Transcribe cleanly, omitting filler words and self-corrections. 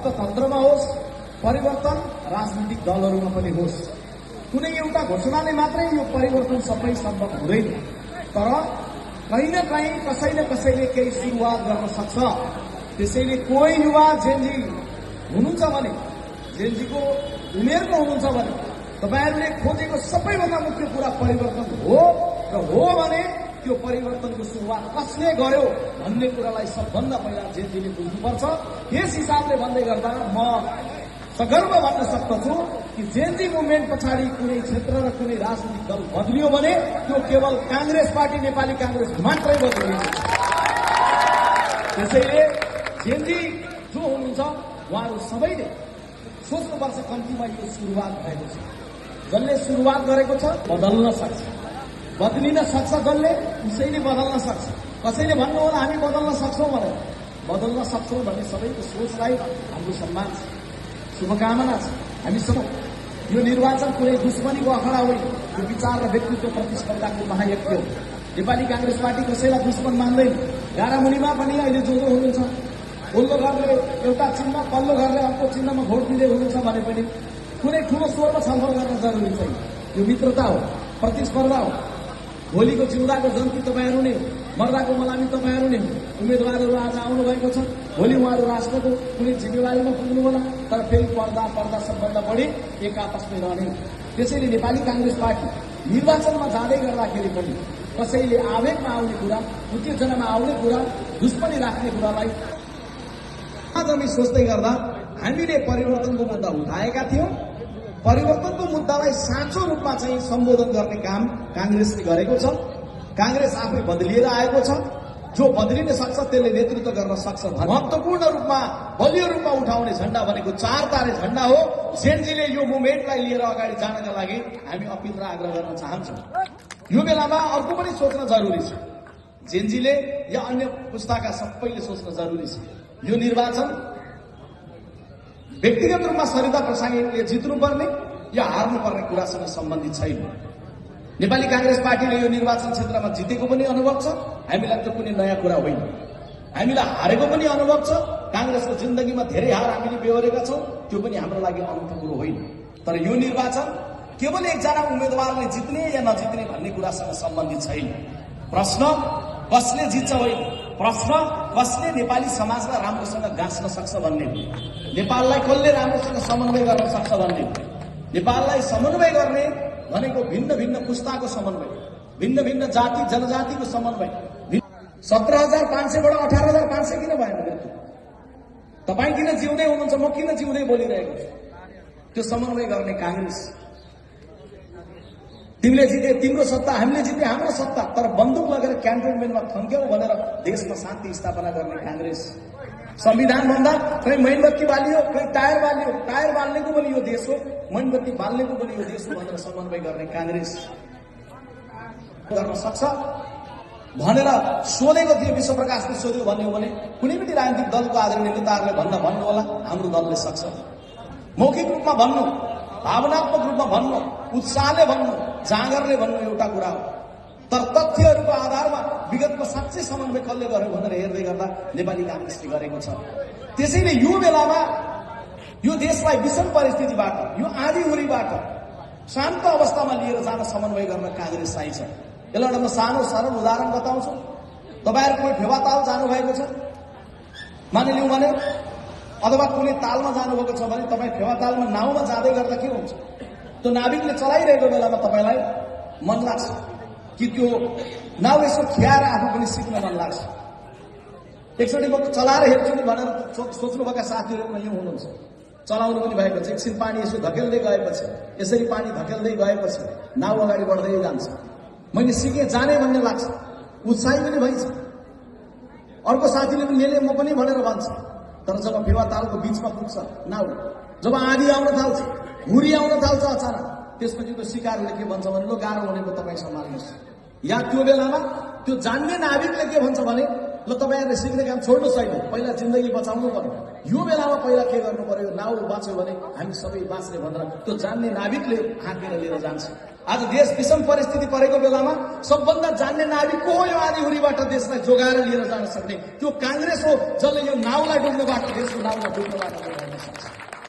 अर्थतन्त्रमा होस्, परिवर्तन राजनीतिक दलहरूमा पनि होस्। कुनै एउटा घोषणाले मात्रै यो परिवर्तन सबै सम्भव हुँदैन, तर कहीँ न कहीँ कसैले कसैले केही सुरुवात गर्न सक्छ। त्यसैले कोही युवा जेनजी हुनुहुन्छ भने, जेनजीको उमेरको हुनुहुन्छ भने तपाईहरूले खोजेको सबैभन्दा मुख्य कुरा परिवर्तन हो र हो भने त्यो परिवर्तनको सुरुवात कसले गर्यो भन्ने कुरालाई सबभन्दा पहिला जेनजीले बुझ्नुपर्छ। यस हिसाबले भन्दै गर्दा म सगर्व भन्न सक्दछु कि जेनजी मुभमेन्ट पछाडि कुनै क्षेत्र र कुनै राजनीतिक दल बदलियो भने त्यो केवल कांग्रेस पार्टी, नेपाली कांग्रेस मात्रै बदलियो। त्यसैले जेनजी जो हुनुहुन्छ उहाँहरू सबैले सोच्नुपर्छ, कम्तीमा यो सुरुवात भएको छ। जसले सुरुवात गरेको छ बदल्न सक्छ, बदलिन सक्छ। जसले उसैले बदल्न सक्छ। कसैले भन्नु होला हामी बदल्न सक्छौँ भनेर, बदल्न सक्छौँ भन्ने सबैको सोचलाई हाम्रो सम्मान छ, शुभकामना छ। हामीसँग यो निर्वाचन कुनै दुश्मनीको अखडा होइन, यो विचार र व्यक्तित्व प्रतिस्पर्धाको महायज्ञ हो। नेपाली कांग्रेस पार्टी कसैलाई दुश्मन मान्दैन। गारामुनिमा पनि अहिले जो हुनुहुन्छ, ओल्लो घरले एउटा चिन्ह, पल्लो घरले अर्को चिन्हमा भोट दिँदै हुनुहुन्छ भने पनि कुनै ठूलो स्वरमा छलफल गर्न जरुरी छैन। यो मित्रता हो, प्रतिस्पर्धा हो। भोलिको जिउँदाको जन्ती तपाईँहरू नै हो, मर्दाको मलामी तपाईँहरू नै हो। उम्मेद्वारहरू आज आउनुभएको छ, भोलि उहाँहरू राष्ट्रको कुनै जिम्मेवारीमा पुग्नु होला, तर फेरि पर्दा सबभन्दा बढी एक आपसमै रहने। त्यसैले नेपाली कांग्रेस पार्टी निर्वाचनमा जाँदै गर्दाखेरि पनि कसैले आवेगमा आउने कुरा, उत्तेजनामा आउने कुरा, दुश्मनी राख्ने कुरालाई आज हामी सोच्दै गर्दा हामीले परिवर्तनको मुद्दा उठाएका थियौं। परिवर्तनको मुद्दालाई साँचो रूपमा चाहिँ सम्बोधन गर्ने काम कांग्रेसले गरेको छ। कांग्रेस आफै बदलिएर आएको छ। जो बदलिन सक्छ त्यसले नेतृत्व गर्न सक्छ। महत्वपूर्ण रूपमा बलियो रूपमा उठाउने झण्डा भनेको 4 तारे झण्डा हो। जेनजीले यो मुभमेन्टलाई लिएर अगाडि जानका लागि हामी अपिल र आग्रह गर्न चाहन्छौँ। यो बेलामा अर्को पनि सोच्न जरुरी छ। जेनजीले या अन्य पुस्ताका सबैले सोच्न जरुरी छ। यो निर्वाचन व्यक्तिगत रूपमा सरिता प्रसाईले जित्नुपर्ने या हार्नुपर्ने कुरासँग सम्बन्धित छैन। नेपाली कांग्रेस पार्टीले यो निर्वाचन क्षेत्रमा जितेको पनि अनुभव छ। हामीलाई त कुनै नयाँ कुरा होइन। हामीलाई हारेको पनि अनुभव छ। कांग्रेसको जिन्दगीमा धेरै हार हामीले बेहोरेका छौं, त्यो पनि हाम्रो लागि अनौठो कुरो होइन। तर यो निर्वाचन केवल एकजना उम्मेदवारले जित्ने या नजित्ने भन्ने कुरासँग सम्बन्धित छैन। प्रश्न कसले जित्छ होइन, प्रश्न कसले नेपाली समाजलाई राम्रोसँग गाँच्न सक्छ भन्ने, नेपाललाई कसले राम्रोसँग समन्वय गर्न सक्छ भन्ने। नेपाललाई समन्वय गर्ने भनेको भिन्न भिन्न पुस्ताको समन्वय, भिन्न भिन्न जाति जनजातिको समन्वय। 17,500 बाट 18,500 किन भएन? तपाईँ किन जिउँदै हुनुहुन्छ, म किन जिउँदै बोलिरहेको छु? त्यो समन्वय गर्ने कांग्रेस। तिमीले जिते तिम्रो सत्ता, हामीले जिते हाम्रो सत्ता, तर बन्दुक लगेर क्यान्टोनमेन्टमा थन्क्यौ भनेर देशमा शान्ति स्थापना गर्ने कांग्रेस। संविधान भन्दा कहीँ मैनबत्ती बालियो, कहीँ टायर बालियो, टायर बाल्नेको पनि यो देश हो, मैनबत्ती बाल्नेको पनि यो देश हो भनेर समन्वय गर्ने कांग्रेस गर्न सक्छ भनेर सोधेको थियो। विश्वप्रकाशले सोध्यो भन्ने हो भने कुनै पनि राजनीतिक दलको आदरणीय नेताहरूले भन्नु होला हाम्रो दलले सक्छ। मौखिक रूपमा भन्नु, भावनात्मक रूपमा भन्नु, उत्साहले भन्नु, जाँगरले भन्नु एउटा कुरा हो, तर तथ्यहरूको आधारमा विगतको साँच्चै समन्वय कसले गर्यो भनेर हेर्दै गर्दा नेपाली कांग्रेसले गरेको छ। त्यसैले यो बेलामा यो देशलाई विषम परिस्थितिबाट, यो आँधीहुरीबाट शान्त अवस्थामा लिएर जान समन्वय गर्न कांग्रेस चाहिन्छ। यसलाई एउटा म सानो सरल उदाहरण बताउँछु। तपाईहरु कुनै फेवाताल जानुभएको छ मानिलिउँ भने, अथवा कुनै तालमा जानुभएको छ भने तपाई फेवातालमा नाउँमा जाँदै गर्दा के हुन्छ? त्यो नाविकले चलाइरहेको बेलामा तपाईलाई मन लाग्छ कि त्यो नाउ यसो खियाएर आफू पनि सिक्न मन लाग्छ। एकचोटि म चलाएर हेर्छु नि भनेर सोच्नुभएका साथीहरू पनि यहाँ हुनुहुन्छ, चलाउनु पनि भएको छ। एकछिन पानी यसो धकेल्दै गएपछि, यसरी पानी धकेल्दै गएपछि नाउ अगाडि बढ्दै जान्छ। मैले सिकेँ, जाने भन्ने लाग्छ, उत्साही पनि भइन्छ। अर्को साथीले पनि ले म पनि भनेर भन्छ। तर जब फेवातालको बीचमा पुग्छ नाउ, जब आँधी आउन थाल्छ, हुरी आउन थाल्छ अचानक, त्यसपछि त्यो शिकारले के भन्छ भने लो गाह्रो भनेको तपाईँ सम्हाल्नुहोस्। या त्यो बेलामा त्यो जान्ने नाविकले के भन्छ भने ल तपाईहरुले सिक्ने काम छोड्नुहोस्, होइन पहिला जिन्दगी बचाउनु पर्यो। यो बेलामा पहिला के गर्नु पर्यो, नाउ बाँच्यो भने हामी सबै बाँच्ने भनेर त्यो जान्ने नाविकले हाँकेर लिएर जान्छ। आज देश विषम परिस्थिति परेको बेलामा सबभन्दा जान्ने नाविक को हो? यो आँधीहुरीबाट देशलाई जोगाएर लिएर जान सक्ने त्यो कांग्रेस हो, जसले यो नाउलाई डुब्नबाट, देशको नाउलाई डुब्नबाट जोगाउन सक्छ।